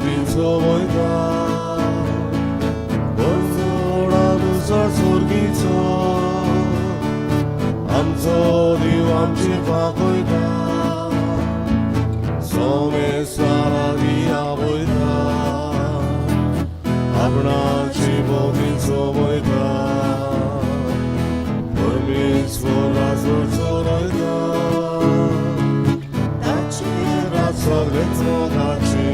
बोटीन सोबयता चड सोर्गीचो आमचो देव आमची पाकयता सोमेसारागी आवयता आपणाची बोटीन सोबयता परमेश्वरा चोरयता ताचेर सगळेच मोगाचे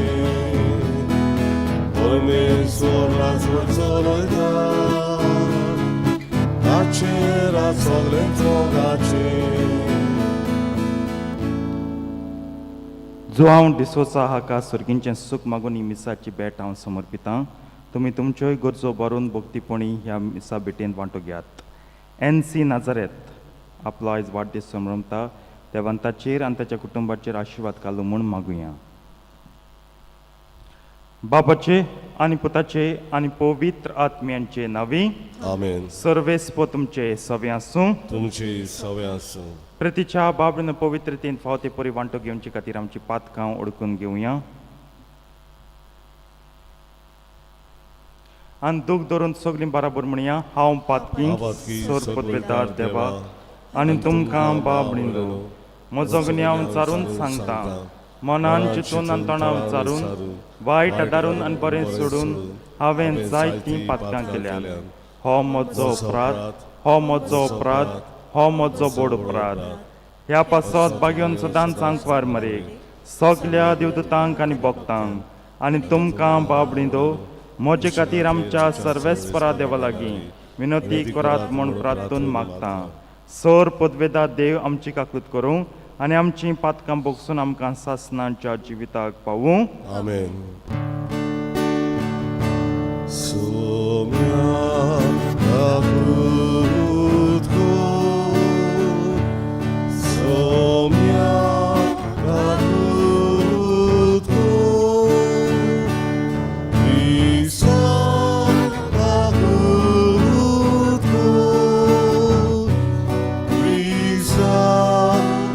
परमेश्वरा चोरयता ताचेर सगळेच मोगाचे. जो हांव डिसोजा हाका सर्गींचें सूख मागून ही मिसाची भेट हांव समर्पितां. तुमी तुमच्योय गरजो भरून भक्तीपणी ह्या मिसा भेटेंत वांटो घेयात. एन सी नाजारेत आपलो आयज वाडदीस समरमता. देवान ताचेर आनी ताच्या कुटुंबाचेर आशिर्वाद घालूं म्हूण मागुया. बाबाचे आनी पुताचे आनी पवित्र आत्म्यांचे नांवी. आमेन. सर्वेस्पो तुमचे सवे आसूं. तुमची सवे आसूं. प्रतिच्या बाबडीन पवित्रतेन फावते ते परी वांटो घेवचे खातीर आमची पातकां ओडकून घेवया आनी दूख धरून सगळीं बराबर म्हणया, हांव पातकी पातकी सरपदवेदार देवा आनी तुमकां बाबडींदो म्हजो गुन्यांव विचारून सांगता, मनान चिंतून आनी तोंडां विचारून, वायट आदारून आनी बरें सोडून हांवें जायतीं पातकां केल्यात. हो म्हजो अपराध, हो म्हजो अपराध, हो म्हजो बोड अपराध. ह्या पासत बागेवन सदांच आंकवार मरे सगल्या देवदूतांक आनी भक्तांक आनी तुमकां बाबडींदो म्हजे खातीर आमच्या सर्वेस्परा देवा लागीं विनोती करात म्हूण प्रार्थून मागता. सर पदवेदा देव आमची काकूत करूं आनी आमचीं पातकां भोगसून आमकां सासणाच्या जिविताक पावूं. आमेन. सोम्या काकूत कर, सोम्या काकूत कर, क्रिस्ता काकूत कर, क्रिस्ता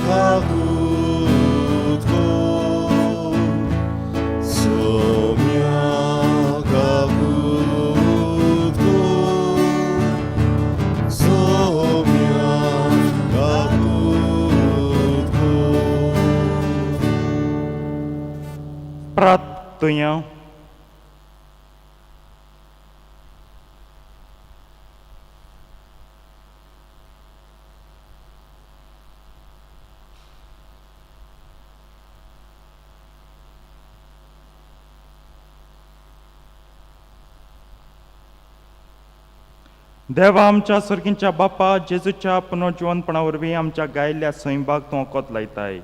काकूत कर, सोम्या काकूत कर, सोम्या काकूत कर. प्रार्थुया. देवा आमच्या सर्गींच्या बापा, जेजूच्या पुनर्जिवनपणा वरवीं आमच्या गायिल्ल्या सैंबाक तूं वखद लायताय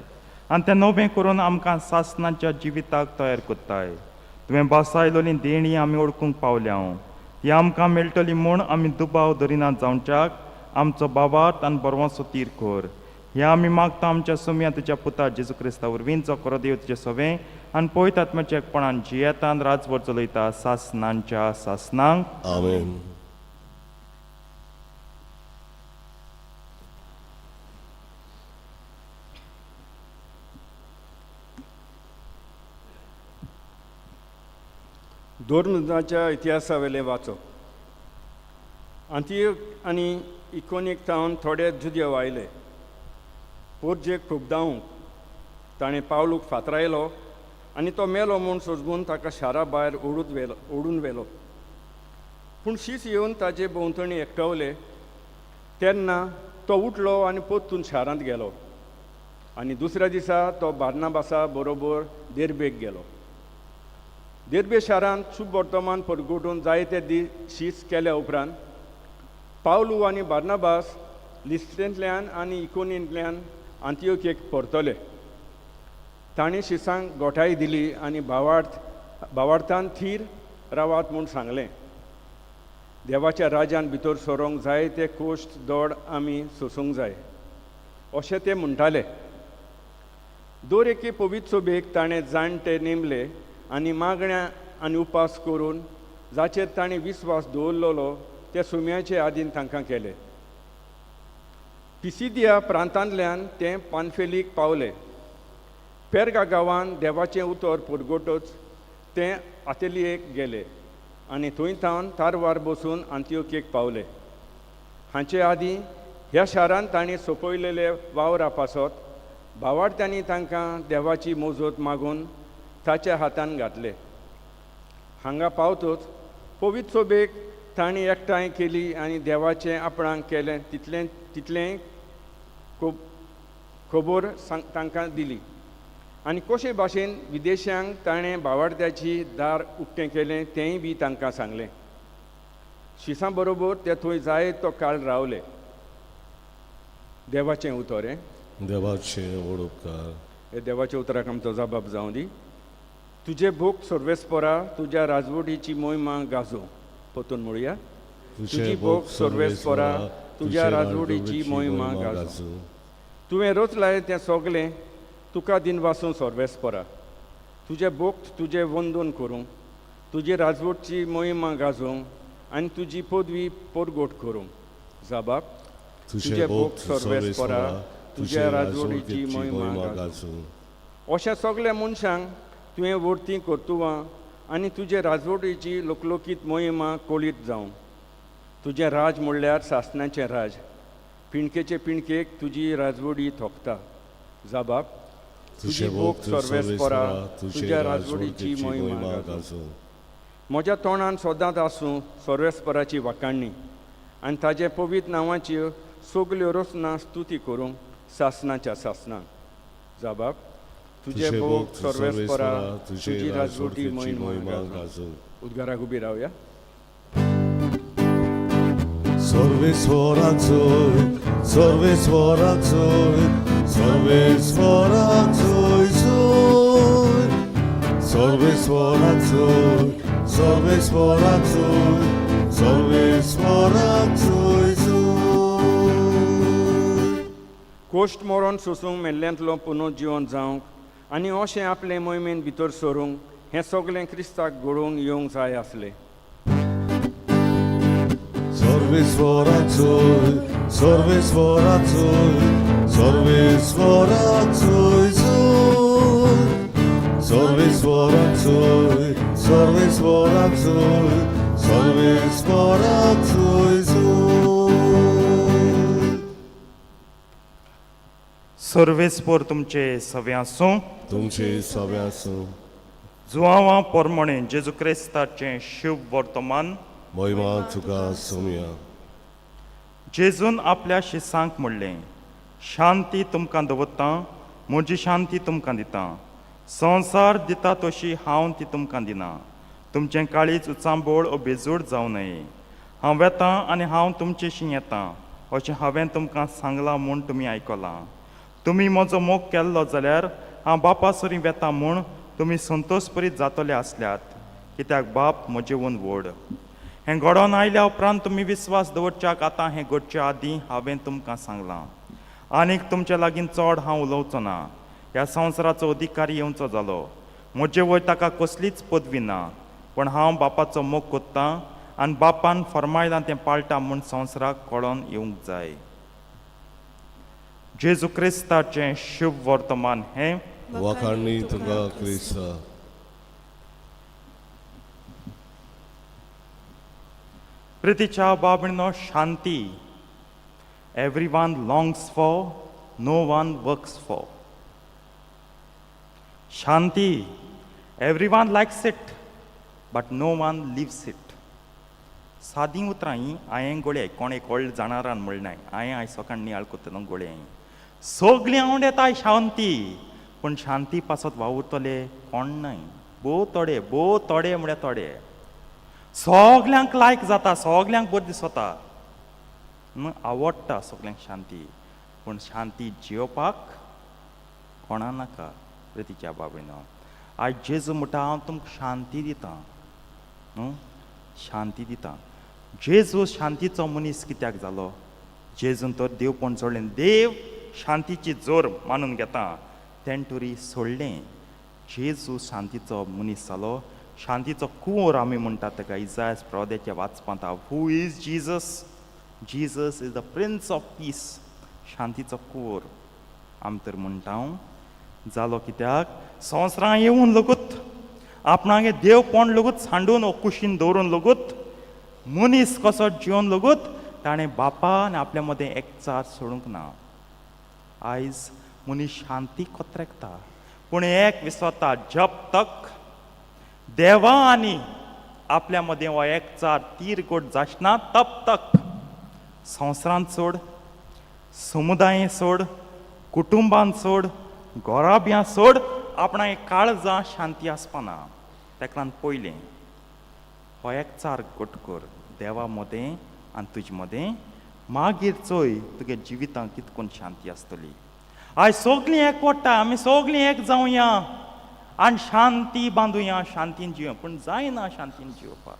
आनी तें नवें करून आमकां सासणाच्या जिविताक तयार करताय. तुवें बासायलोली देणी आमी ओळखूंक पावल्या, ती आमकां मेळटली म्हूण आमी दुबाव धरिना जावच्याक आमचो बाबात आनी बरवांचो तीर कर. ह्या आमी मागता आमच्या सुम्या तुज्या पुता जेजू क्रिस्ता वरवीं, जो खरो देव तुजें सवें आनी पवित्र आत्म्याच्या एकपणान जियेतान राजभर चलयता सासणांच्या सासणांक. आमेन. दोरमुजाच्या इतिहासावेलें वाचप. आंतियोक आनी इकोनीक थावन थोडे जुदेव आयले पोरजेक खुबदावंक. ताणें पावलूक फातरायलो आनी तो मेलो म्हूण सोजमून ताका शारा भायर ओडून व्हेलो. पूण शीस येवन ताजे भोंवतणी एकटवले तेन्ना तो उठलो आनी परतून शारांत गेलो आनी दुसऱ्या दिसा तो बार्नाबासा बरोबर देर्बेक गेलो. देर्बे शारांत शुभ वर्तमान परगटून जायते दीस शीस केल्या उपरांत पावलू आनी बार्नाबास लिस्ट्रेंतल्यान आनी इकोनींतल्यान आंतियोकेक परतले. तांणी शिसांक गोठाय दिली आनी भावार्थान थीर रावात म्हूण सांगलें. देवाच्या राज्यान भितर सरोंक जाय ते कोश्ट दोड आमी सोसूंक जाय अशें ते म्हणटाले. दर एके पवित्र सभेक ताणें जाणटे नेमले आनी मागण्या आनी उपास करून जाचेर ताणें विस्वास दवरलेलो त्या सुम्याचे आदीन तांकां केले. पिसिदिया प्रांतांतल्यान ते पानफेलीक पावले. पेर्गा गांवान देवाचें उतर परगटच ते आतेलियेक गेले आनी थंय थावन तारवार बसून आंतियोकेक पावले. हांचे आदीं ह्या शारांत तांणी सोंपयलेले वावरा पासत भावार्थ्यांनी तांकां देवाची मोजत मागून ताच्या हातान घातले. हांगा पावतच पवित्र सभेक तांणी एकठांय केली आनी देवाचें आपणाक केलें तितलें तितलें खबर सांग तांकां दिली आनी कशे भाशेन विदेशांक ताणें भावार्थ्याची दार उक्तें केलें तेंय बी तांकां सांगलें. शिसां बरोबर ते थंय जाय तो काळ रावले. देवाचें उतर हें. देवाचे व्हड उपकार. हे देवाच्या उतराक आमचो जबाब जावं दी. तुजे भोग सर्वेस्परा तुज्या राजवटीची मोहिमा गाजोवं. परतून म्हणुया. तुजी भोग सर्वेस्परा तुज्या राजवटीची मोहिमा गाजोवं. तुवें रचलाय तें सगलें तुका दिनवासूं सर्वेस्परा. तुजें भोग तुजें वंदन करूंक, तुजी राजवटची मोहिमा गाजोवंक आनी तुजी पदवी परगट करूंक. जबाब. तुजे भोग सर्वेस्परा तुज्या राजवटीची मोहिमा गाजोवं. अशा सगल्या मनशांक तुवें वर्ती कर्तुवां आनी तुजे राजवटीची लोकलोकीत मोहिमा कळीत जावं. तुजें राज म्हणल्यार सासणाचें राज, पिणकेचे पिणकेक तुजी राजवडी थोकता. जबाब. तुजे भोग सर्वेस्परा तुज्या राजवटीची मोहिमा गाजोवं. म्हज्या तोंडान सदांच आसूं सर्वेस्पराची वाखाणणी आनी ताजे पवित्र नांवाच्यो सगल्यो रचना स्तुती करूंक सासणाच्या सासणां. जबाब. तुजे भोग सर्वेस्परा तुजी राजवटीची मोहिमा गाजोवं. उद्गाराक उबी रावया. सर्वेस्वराचो सर्वेस्वराचो सर्वेस्वराचो जोय सर्वेस्वराचो सर्वेस्वराचो सर्वेस्वराचो जोय. कोश्ट मरोन सोसूंक मेल्ल्यांतलो पुनर्जिवन जावंक आनी अशें आपले मोहिमेन भितर सरूंक हें सगलें क्रिस्ताक घडोवंक येवंक जाय आसलें. सर्वेस्वराचो सर्वेस्वराचो सर्वेस्वराचो जोय सर्वेस्वराचो सर्वेस्वराचो सर्वेस्वराचो जोय. सर्वेस्पोर तुमचे सवे आसूं. तुमचे सवे आसूं. जुआंवा पोरमणे जेजू क्रिस्ताचें शुभ वर्तमान. महिमा तुका सोमया. जेजून आपल्या शिसांक म्हणलें, शांती तुमकां दवरतां, म्हजी शांती तुमकां दितां. संवसार दिता तशी हांव ती तुमकां दिना. तुमचें काळीज उचांबळ ओ बेजूड जावं नये. हांव वेतां आनी हांव तुमचेशी येतां अशें हांवें तुमकां सांगलां म्हूण तुमी आयकलां. तुमी म्हजो मोग केल्लो जाल्यार हांव बापा सरीं वेता म्हूण तुमी संतोशपरीत जातले आसल्यात, कित्याक बाप म्हजेवून व्हड. हें घडोवन आयल्या उपरांत तुमी विस्वास दवरच्याक आतां हें घडचे आदीं हांवें तुमकां सांगलां. आनीक तुमचे लागीं चड हांव उलोवचो ना. ह्या संवसाराचो अधिकारी येवचो जालो. म्हजे वयर ताका कसलीच पदवी ना, पूण हांव बापाचो मोग कोत्तां आनी बापान फर्मायलां तें पाळटा म्हूण संवसाराक कळोन येवंक जाय. जेजू क्रिस्ताचें शुभ वर्तमान हें. वाखाणणी तुका क्रिस्ता. प्रितीच्या बाबणो, शांती everyone longs for, no one works for. Shanti everyone likes it but no one lives it. सादी उतरां हीं हांवें गोळये कोण एक व्हडले जाणारान म्हणलें हांवें आयज सकाळ नियाळ करतलो गोळये. सगळीं आवडटाय शांती, पूण शांती पासत वावुरतले कोण न्हय. भोव थोडे, भोव थोडे म्हळ्यार थोडे. सगल्यांक लायक जाता, सगल्यांक बरें दिसता, आवडटा सगल्यांक शांती, पूण शांती जियोवपाक कोणा नाका. प्रितीच्या बाबीनो, आयज जेजू म्हणटा हांव तुमकां शांती दितां, न्हू शांती दितां. जेजू शांतीचो मनीस कित्याक जालो? जेजून तर देवपण सोडलें, देव शांतीची जोर मानून घेता तेणें तरी सोडलें. जेजू शांतीचो मनीस जालो, शांतीचो कुंवर आमी म्हणटात ताका. इजायस प्रवाद्याच्या वाचपांत who is Jesus? Jesus is the prince of peace. शांतीचो कुंवर आमी तर म्हणटा जालो कित्याक संवसारां येवन लगूत आपणागे देवपण लगूत सांडून ओ कुशीन दवरून लगूत मनीस कसो जिवन लगूत ताणें बापा आनी आपल्या मदें एकचार सोडूंक ना. आयज मनीस शांती कोत्रेकता पूण एक विसरता, जब तक देवा आनी आपल्या मदें हो एकचार तीर गोट जासना तब तक संवसारांत सोड, समुदाय सोड, कुटुंबान सोड, घराब्यां सोड, आपणाक काळजां शांती आसपाना. तेका लागून पयलें हो एकचार घट कर देवा मदें आनी तुजे मदें, मागीर चोय तुगे जिवितांत कितकोन शांती आसतली. आयज सगलीं एकवटा, आमी सगलीं एक जावया आनी शांती बांदुया, शांतीन जिवया. पूण जायना शांतीन जिवपाक.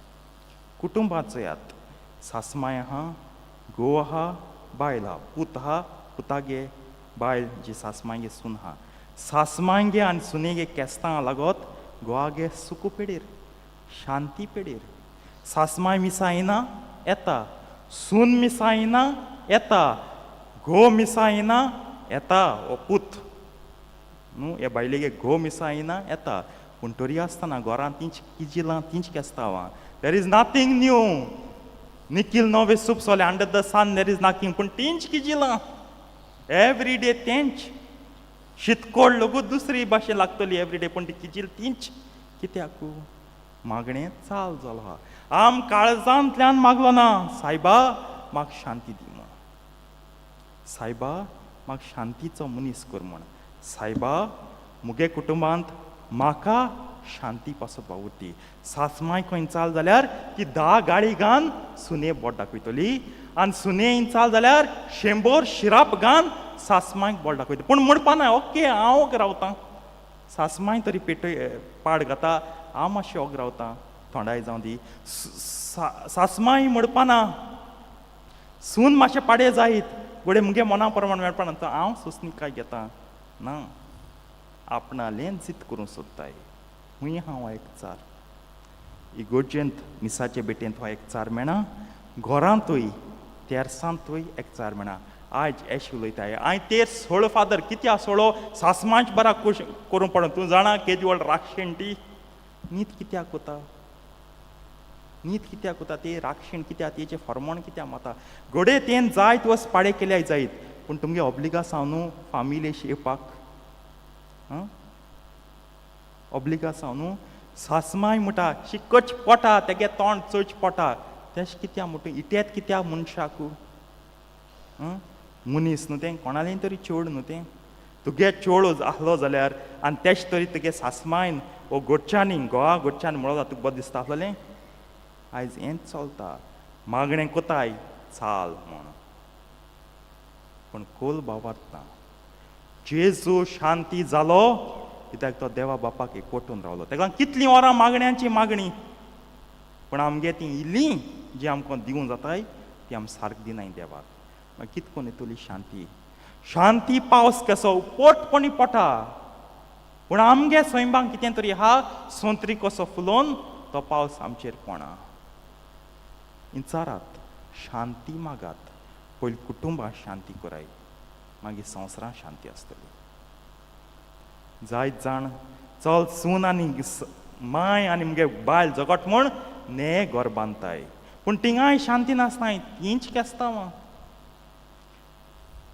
कुटुंबां चोयात, सासमाय आहा, घोव आहा, बायल आहा, पूत आहा, पुतागे बायल जी सासमांगे सून आहा, सासमांगे आनी सुनेगे केस्तां लागत घोवागे सुकू पेडीर, शांती पेडीर. सासमाय मिसां येना येता, सून मिसां येना येता, घोव मिसां येना येता, हो पूत न्हू ह्या बायलेगे घोव मिसां येना येता, पूण तरी आसतना घरांत तींच किजिलां, तींच केस्तांवां. There is nothing new, Nikhil नवे soup Sole, under the sun there is nothing, पूण तींच किजिलां एवरी डे तेंच. शीतकोड लगूत दुसरी भाशेन लागतली एवरी डे, पूण ती किजील तींच. कित्याक मागणें चाल जालो आहा. आम काळजांतल्यान मागलो ना, सायबा म्हाका शांती दी म्हण, सायबा म्हाका शांतीचो मनीस कर म्हण, सायबा मुगे कुटुंबांत म्हाका शांती पासत वावुरती. सासमाय खंय चाल जाल्यार ती 10 गाळी घान सुने बोट दाखयतली आनी सुने चाल जाल्यार 100 शिराप घान सासमायक बोट दाखयतली. पूण म्हणपा ना, ओके हांव ओग रावतां, सासमाय तरी पेटय पाड घाता, हांव मातशें ओग रावतां, थोंडाय जावं दी. सासमाय म्हणपा ना, सून मातशें पाडे जायत घडये मुगे मना प्रमाण मेळपा ना, हांव सोंसणीकाय घेता ना, आपणालें जित करूंक सोदताय. हूंय हांव एकचार इगोर्जेंत मिसाचे बेटेंत हो एकचार मेळना, घरांतूय तेर्सांतूय एकचार मेळना. आयज एश उलयताय, हांवें तेर सोळो फादर कित्याक सोळो, सासमांच बरा कूश करूंक पडना, तूं जाणा केदी व्हड राक्षेण ती, न्हीद कित्याक वता, न्हीद कित्याक वता, ते राक्षेण कित्याक, तेचें फॉर्मोण कित्याक माता. घडये तेन जायत वस पाडे केल्याय जायत, पूण तुमगे ऑब्लिगासांव न्हू फामिलेश येवपाक, आं ऑब्लिगासांव न्हू. सासमाय म्हणटा शिकच पोटा, तेगे तोंड चोयच पोटा, तेश कित्याक म्हणटा इटेत कित्याक मनशाकू, मनीस न्हू तें, कोणालें तरी चेड न्हू तें. तुगे चेडो आहलो जाल्यार आनी तेश तरी तुगे सासमायन वो गोडच्यांनी गोवा गोडच्यानी म्हणलो तुका बरें दिसता आसलें. आयज हेंच चलता, मागणें कोताय चाल म्हण, पूण कोल बाबात ना. जेजू शांती जालो कित्याक तो देवा बापाक एकवटून रावलो. तेका कितलीं वरां मागण्यांची मागणी, पूण आमगे ती इल्ली जी आमकां दिवंक जाताय ती आमी सारक दिनाय देवाक. मागीर कितकोन येतली शांती. शांती पावस कसो पोटपणी पोटा, पूण आमगे स्वयंबांक कितें तरी आहा सोंत्री कसो फुलोवन तो पावस आमचेर पडना. विचारात, शांती मागात, पयलीं कुटुंबां शांती कराय, मागीर संवसारांत शांती आसतली. जायत जाण चल सून आनी माय आनी मुगे बायल जगट म्हूण ने घर बांदताय, पूण थिंगाय शांती नासताय, तींच केस्तांवां.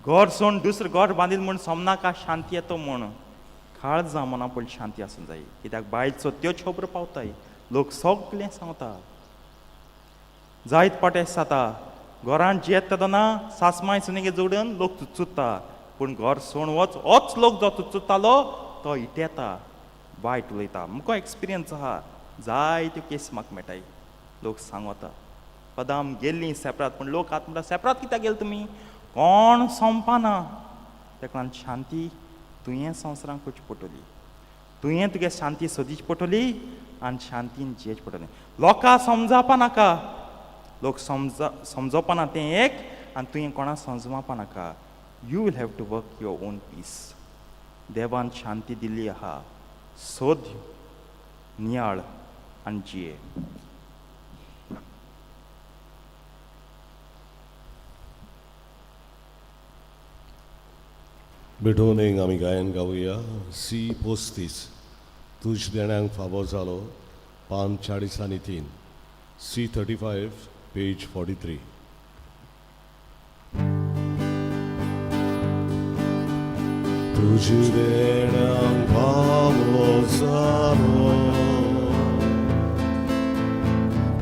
घर सोडून दुसरें घर बांदील म्हूण सोमनाका शांती येतो म्हूण. काळजां मना पयलीं शांती आसूंक जाय, कित्याक बायलचो त्यो खबरो पावताय, लोक सगळें सांगता. जायत पाटे जाता घरांत जेत तेन्ना सासमाय सुनेगे जोडून लोक चुचुत्ता, पूण घर सोडून वच होच लोक जो चुचुत्तालो तो इटेता, वायट उलयता. मुको एक्सपिरियन्स आहा, जायत्यो केस म्हाका मेळटाय, लोक सांगता पदाम गेल्लीं सेपरात, पूण लोक आतां म्हणटा सेपरात कित्याक गेले तुमी, कोण सोंपना. तेका लागून शांती तुवें संवसारांत करची पडटली, तुवें तुगे शांती सोदची पडटली आनी शांतीन जियेवची पडटली. लोकां समजावपा नाका, लोक समजोवपा ना तें एक, आनी तुवें कोणाक समजोवपा नाका. You will have to work your own peace. देवान शांती दिल्ली आहा, सोद, नियाळ आनी जिये. भेटोवन आमी गायन गावया सी 35, तुज देण्यांक फावो जालो पान 43, C 35, page 43. तुज देण्यांक फावो जालो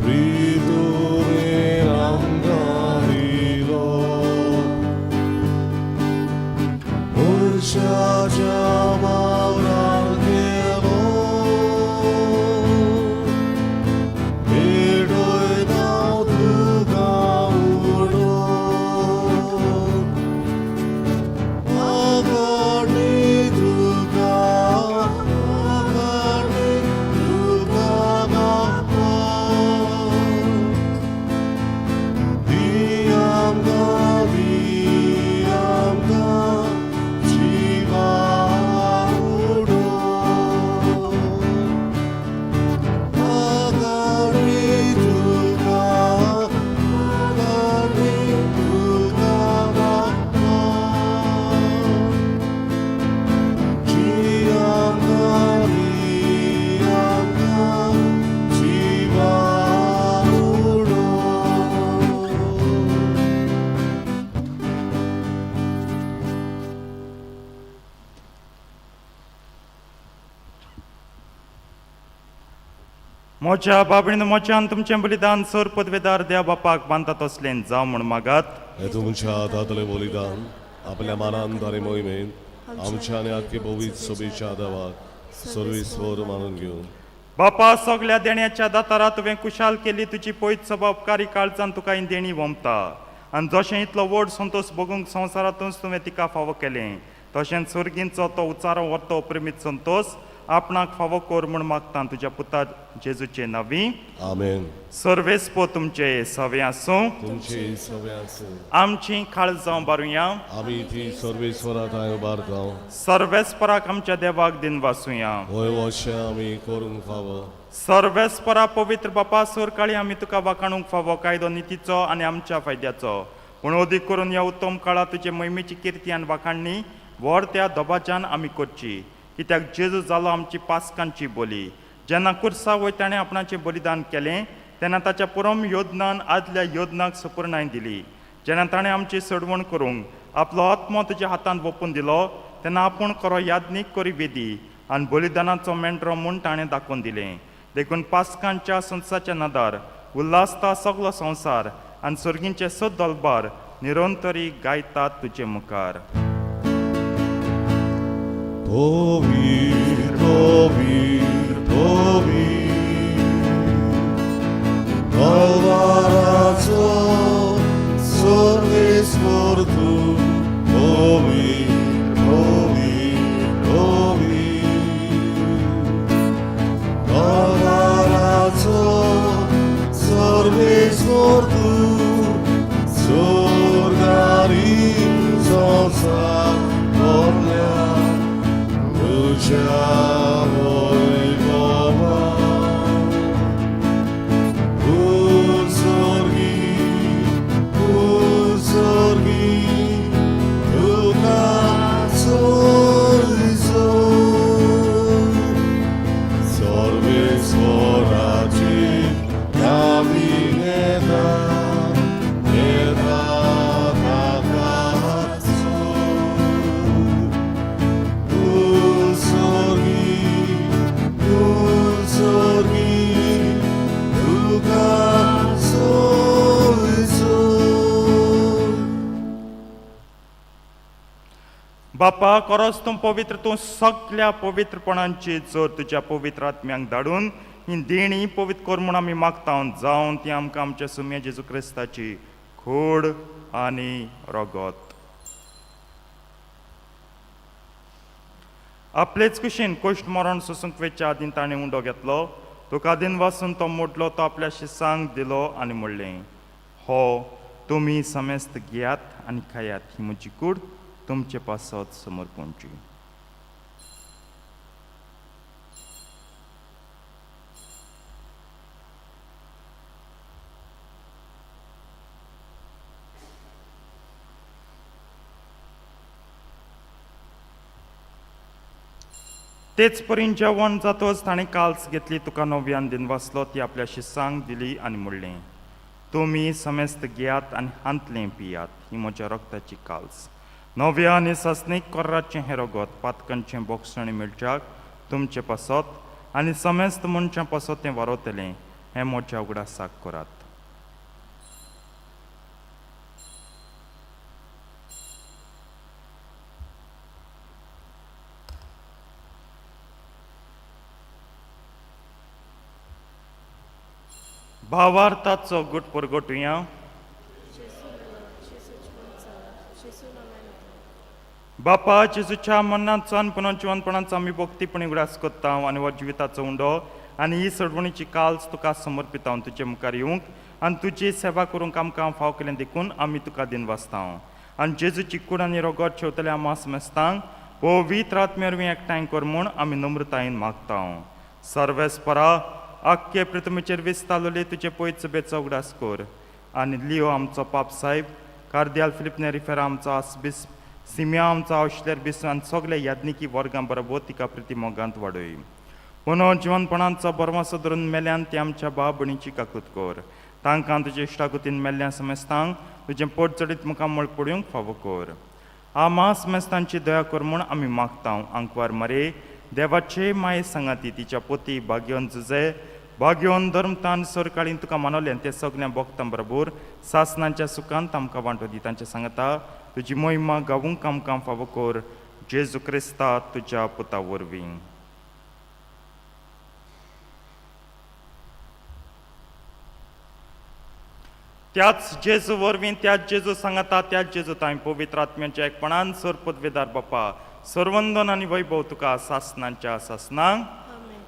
प्रितुरेन आमकां दिलो मनशाच्या वावरान केलो भेटयता तुका उडो आकाणी तुका आकाणी तुका बापा दी आमकां जिवा उडो आकाणी तुका आकाणी तुका बापा दी आमकां जिवा उडो. म्हज्या बाबणीन म्हज्यान तुमचें बलिदान सर पदवेदार देव बापाक बांदता तसलें जावं म्हूण मागात. हे तुमच्या हातांतलें बलिदान आपल्या मानान तारे मोहिमेन आमच्या आनी आख्खे पवित्र सभेच्या देवाक सर्वेस्वर मानून घेवन. बापा सगल्या देण्याच्या दातारा तुवें कुशाल केली तुजी पयत सभा उपकारी काळजान तुका ही देणी वोमता आनी जशें इतलो व्हड संतोश भोगूंक संवसारातूच तुवें तिका फावो केलें तशेंच सर्गींचो तो उचारो व्हरतो प्रेमीत संतोश आपणाक फावो कर म्हूण मागता तुज्या पुता जेजूचे नांवी. आमेन. सर्वेस्पो तुमचे सवे आसूं. तुमचे सवे आसूं. आमची काळजां बारुया. आमी ती सर्वेस्वरा थंय उबारता. सर्वेस्पराक आमच्या देवाक दिन वासुया. होय वशें आमी करूंक फावो. सर्वेस्परा पवित्र बापा सरकाळी आमी तुका वाखाणूंक फावो कायदो नितीचो आनी आमच्या फायद्याचो पूण अदीक करून ह्या उत्तम काळा तुजे मोहिमेची किर्ती आनी वाखाणणी व्हड त्या दबाज्यान आमी करची कित्याक जेजू जालो आमची पासकांची बोली. जेन्ना कुर्सा वयर ताणें आपणाचें बलिदान केलें तेन्ना ताच्या पुरम योदनान आदल्या योदनाक सुपूर्णाय दिली. जेन्ना ताणें आमची सोडवण करूंक आपलो आत्मो तुज्या हातांत वोपून दिलो तेन्ना आपूण खरो याज्ञीक करी वेदी आनी बलिदानाचो मेंढरो म्हूण ताणें दाखोवन दिलें. देखून पासकांच्या संसाच्या नदार उल्हासता सगलो संवसार आनी सर्गींचे सद दलबार निरंतरी गायतात तुजे मुखार. पवित्र पवित्र पवित्र कलवाराचो सर्वेस्वर तूं पवित्र पवित्र पवित्र कलवाराचो सर्वेस्वर तूं स्वर्गारी संवसार भरल्या तुज्या वैभवान. उत्सर्गी उत्सर्गी तुका सोयसो सर्वेस्वराची नाविनेता नेता ताका उत्सर्गी उत्सर्गी तुका सोयसो. बापा खरोच तूं पवित्र तूं सगल्या पवित्रपणांची जोर तुज्या पवित्र आत्म्यांक धाडून ही देणी पवित्र कर म्हूण आमी मागता जावन ती आमकां आमच्या सुम्या जेजू क्रिस्ताची खोड आनी रगत. आपलेच कुशीन कोश्ट मरण सोसूंक वेच्या आदीं ताणें उंडो घेतलो तुका दिन वासून तो मोडलो तो आपल्या शिसांक दिलो आनी म्हणलें हो तुमी समेस्त घेयात आनी खायात ही म्हजी कूड तुमचे पासत समर्पणची. तेच परीन जेवण जातच ताणें काल्स घेतली, तुका नव्यान दिन वाचलो, ती आपल्या शिसांक दिली आनी म्हणलें, तुमी समेस्त घेयात आनी हांतलें पियात, ही म्हज्या रक्ताची काल्स, नव्या आनी सासणीक कोर्राचें हें रगत पातकांचें बोगसणें मेळच्याक तुमचें पासत आनी समेस्त मनशां पासत तें वारवतलें, हें म्हज्या उगडासाक करात. भावार्थाचो गुट परगटुया. बापा, जेजूच्या मरणाचो आनी पुनर्जिवनपणाचो आमी भक्तीपणी उगडास करता आनी हो जिविताचो उंडो आनी ही सोडवणीची काल्स तुका समर्पिता. तुजे मुखार येवंक आनी तुजी सेवा करूंक आमकां फाव केलें देखून आमी तुका दिनवासता. आनी जेजूची कूड आनी रगत शेवतल्या आमा समेस्तांक पवित्र आत्म्या वरवीं एकठांय कर म्हूण आमी नम्रतायेन मागता. सर्वेस्परा, आख्खे पृथ्वीचेर विस्तारलेले तुजे पयच बेचो उगडास कर आनी लियो आमचो पाप साहेब, कार्दियाल फिलीप नेरी आमचो आसबीस, सिम्या आमचो आवशिलेर बिस्व आनी सगळे याज्ञिकी वर्गां बरोबर तिका प्रिती मोगांत वाडय. पुनो जिवनपणांचो बरवासो धरून मेल्यान ती आमच्या भाव भयणीची काकूत कर. तांकां तुजे इश्टागतीन मेल्ल्या समेस्तांक तुजें पोट चडीत मुखामळ पडूंक फावो कर. आमा समेस्तांची दया कर म्हूण आमी मागता. आंकवार मरे देवाचे माये सांगाती तिच्या पोती भाग्योन जुजे, भाग्योन धर्मतान सरकाळीन तुका मानवलें ते सगळ्या भक्तां बरोबर सासनांच्या सुखांत आमकां वांटो दी. तांच्या सांगता तुजी मोहिमा गावूंक आमकां फावो कर, जेजू क्रिस्ता तुज्या पुता वरवीं. त्याच जेजू वरवीं, त्याच जेजू सांगता, त्याच जेजू तांय पवित्र आत्म्याच्या एकपणान सर पदवेदार बापा, सर्वंदन आनी वैभव तुका सासनांच्या सासनांक. आमेन.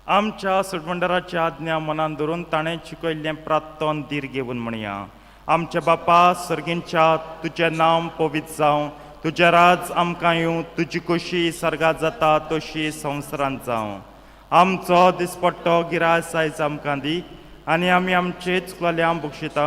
आमच्या सोडवंडराची आज्ञा मनान धरून ताणें शिकयल्लें प्रार्थन धीर घेवन म्हणया. आमच्या बापा सर्गींच्या, तुजें नांव पवित्र जावं, तुजें राज आमकां येवं, तुजी खोशी सर्गात जाता तशी संवसारांत जावं. आमचो दिसपट्टो गिरास आयज आमकां दी आनी आमी आमचे चुकलेल्या बक्षिता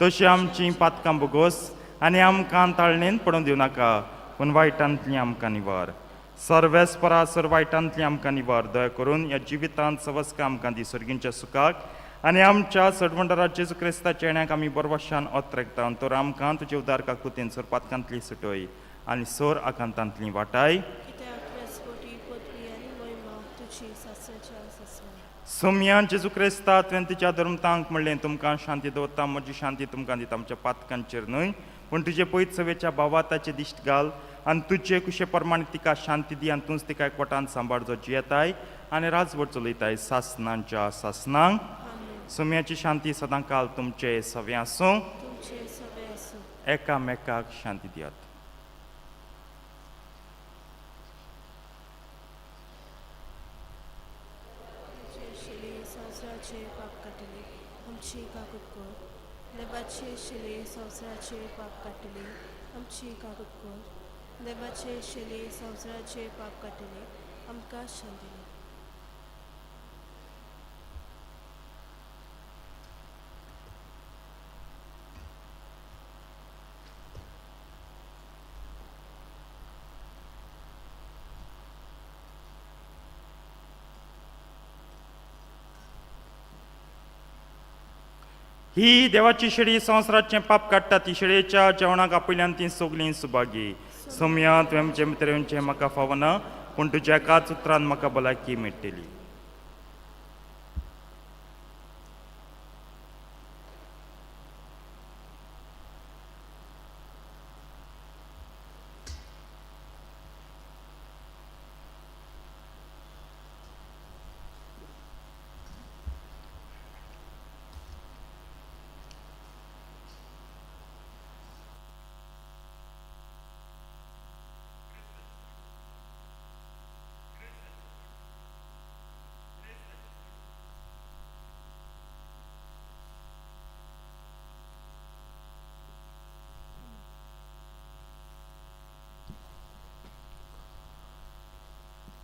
तशी आमची पातकां बोगोस आनी आमकां ताळणेन पडून दिवं नाका, पूण वायटांतली आमकां निवार. सर्वेस्परा सर वायटांतली आमकां निवार. दया करून ह्या जिवितांत सवस्का आमकां दी सर्गींच्या सुखाक आनी आमच्या सडवंडरा जेजू क्रिस्ताच्या येण्याक आमी बरवशान ओतरेकता. तर आमकां तुजे उदार काकुतीन सर पातकांतली सुटय आनी सोर आकांतांतली वाटाय. कित्याक राजकोटी पदवी आनी महिमा तुजी सासणाच्या सासणाक. सोमयान जेजू क्रिस्ता तुवें तुज्या धर्मतांक म्हणलें, तुमकां शांती दवरता, म्हजी शांती तुमकां दिता. आमच्या पातकांचेर न्हय पूण तुजे पयत सवेच्या भावाताचे दिश्ट घाल आनी तुजे कुशे प्रमाणे तिका शांती दी आनी तूंच तिका एकवटान सांबाळ, जो जियेताय आनी राजवट चलयताय सासनांच्या सासनांक. आमेन. सोम्याची शांती सदां काल तुमचे सवे आसूं. तुमचे सवे आसूं. एकामेकाक शांती दियात. देवाची आशिल्ली संवसाराचे पाप काडटली आमची काकूत कर. देवाची आशिल्ली संवसाराचे पाप काडटली आमची काकूत कर. देवाची आशिल्ली संवसाराचे पाप काडटली आमकां शांती दी. ही देवाची शेळी संवसाराचें पाप काडटा. ती शेळयेच्या जेवणाक आपयल्यान ती सगलीं सुभागी. सोमया, तुवें म्हजें भितर येवचें म्हाका फावना, पूण तुज्या एकाच उतरान म्हाका भलायकी मेळटली.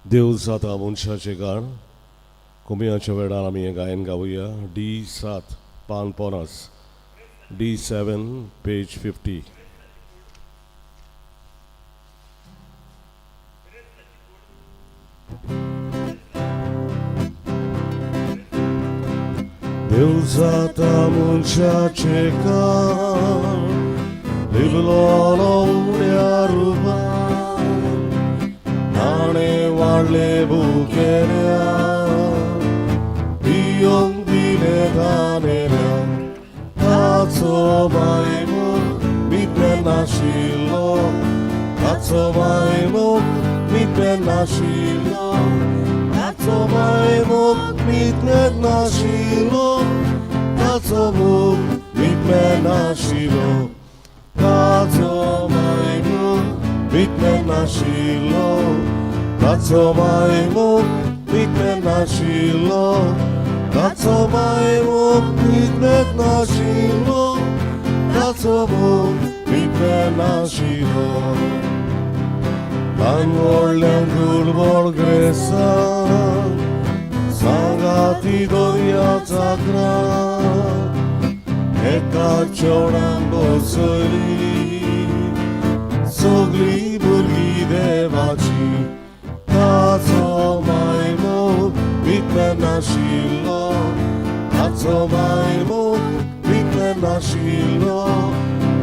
देव जाता मनशाचें गाण. कोमियाच्या वेळार आमी हें गायन गावया. डी 7 पान 50, डी 7 पेज 50. देव जाता मनशाचें काम लिबलोलो उण्या रुपान नाणें वाडलें भुकेल्या पियोंक दिलें तानेल्या ताचो मायमूख मित्र नाशिल्लो ताचो मायमूख मित्र नाशिल्लो ताचो मायमूख मित्र नाशिल्लो ताचो मूख मित्र नाशिल्लो ताचो मायमूख मित्र नाशिल्लो ताचो मायमूख मित्र नाशिल्लो ताचो मायमूख मित्र नाशिल्लो ताचो मूख मित्र नाशिल्लो तांगोडल्यान दुर्बळ ग्रेसान सांगाती दर्या चाकरां एका चेवडान बसयली सगळीं भुरगीं देवाची ताचो मायमूख भितर नाशिल्लो ताचो मायमूख भितर नाशिल्लो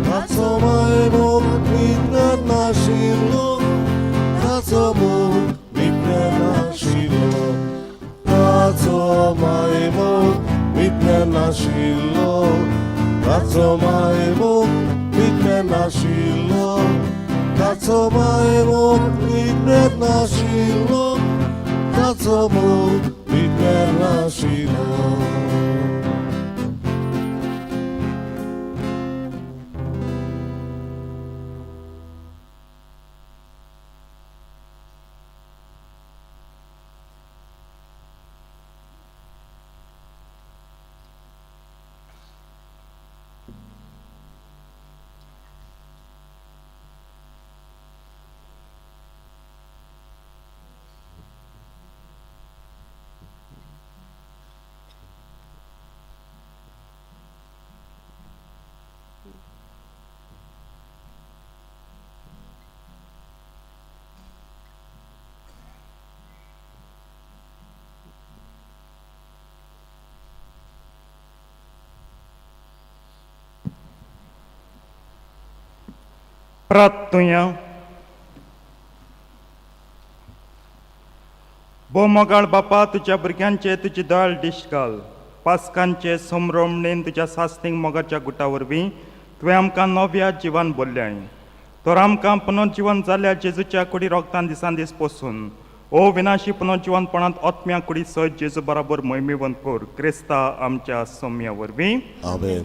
ताचो मायमूख भितर नाशिल्लो ताचो मूख भितर नाशिल्लो ताचो मायमूख भितर नाशिल्लो ताचो मायमूख भितर नाशिल्लो ताचो मायमूख भितर नाशिल्लो ताचो मूख भितर नाशिल्लो. प्रार्थुया. भोव मोगाळ बापा, तुज्या भुरग्यांचे तुजी दयाळ दिश्ट घाल. पास्कांचे संभ्रमणेन तुज्या सासणीक मोगाच्या गुटा वरवीं तुवें आमकां नव्या जिवान भरल्याय. तर आमकां पुनर्जिवन जाल्ल्या जेजूच्या कुडी रोगतान दिसान दीस पोसून ओ विनाशी पुनर्जिवनपणांत आत्म्या कुडी सयत जेजू बराबर मोहिमेवंत कर, क्रिस्ता आमच्या सोम्या वरवीं. आमेन.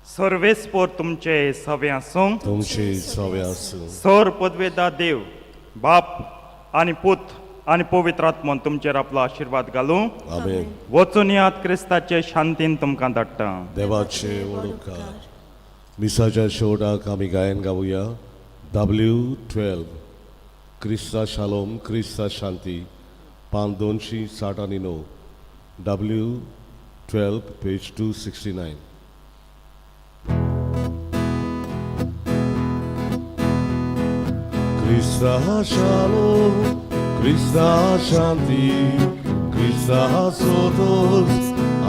सर्वेस्पोर तुमचे सवे आसूं. तुमची सवे आसूं. सर पदवेदा देव बाप आनी पूत आनी पवित्र आत्मोन तुमचेर आपलो आशिर्वाद घालूं. आमेन. वचून यात, क्रिस्ताचे शांतीन तुमकां धाडटा. देवाचे वडोपकार. मिसाच्या शेवटाक आमी गायन गावया W12 क्रिस्ता शालोम क्रिस्ता शांती, पान 269, W12 page 269. क्रिस्ता शालोम क्रिस्ता शांती क्रिस्ता सोदोस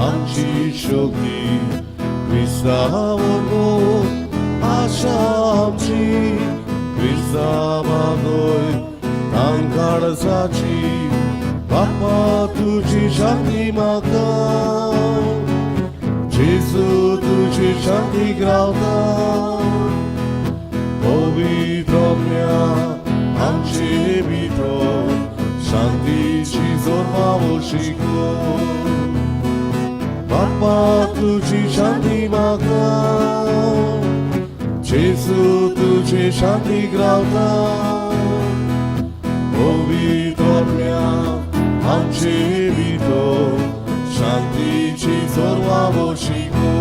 आमची शक्ती क्रिस्ता वरवीं आशा आमची क्रिस्ता बागय तांकाळजाची. बापा तुजी शांती म्हाका, जेजू तुजी शांती रावता, पवित्रम्या आमचे भितर शांतीची जोडपावो शिको. बापा तुजी शांती म्हाका, जेजू तुजी शांती रावता, पवित्रम्या आमचे भितर शांतीची जोडपावो शिको.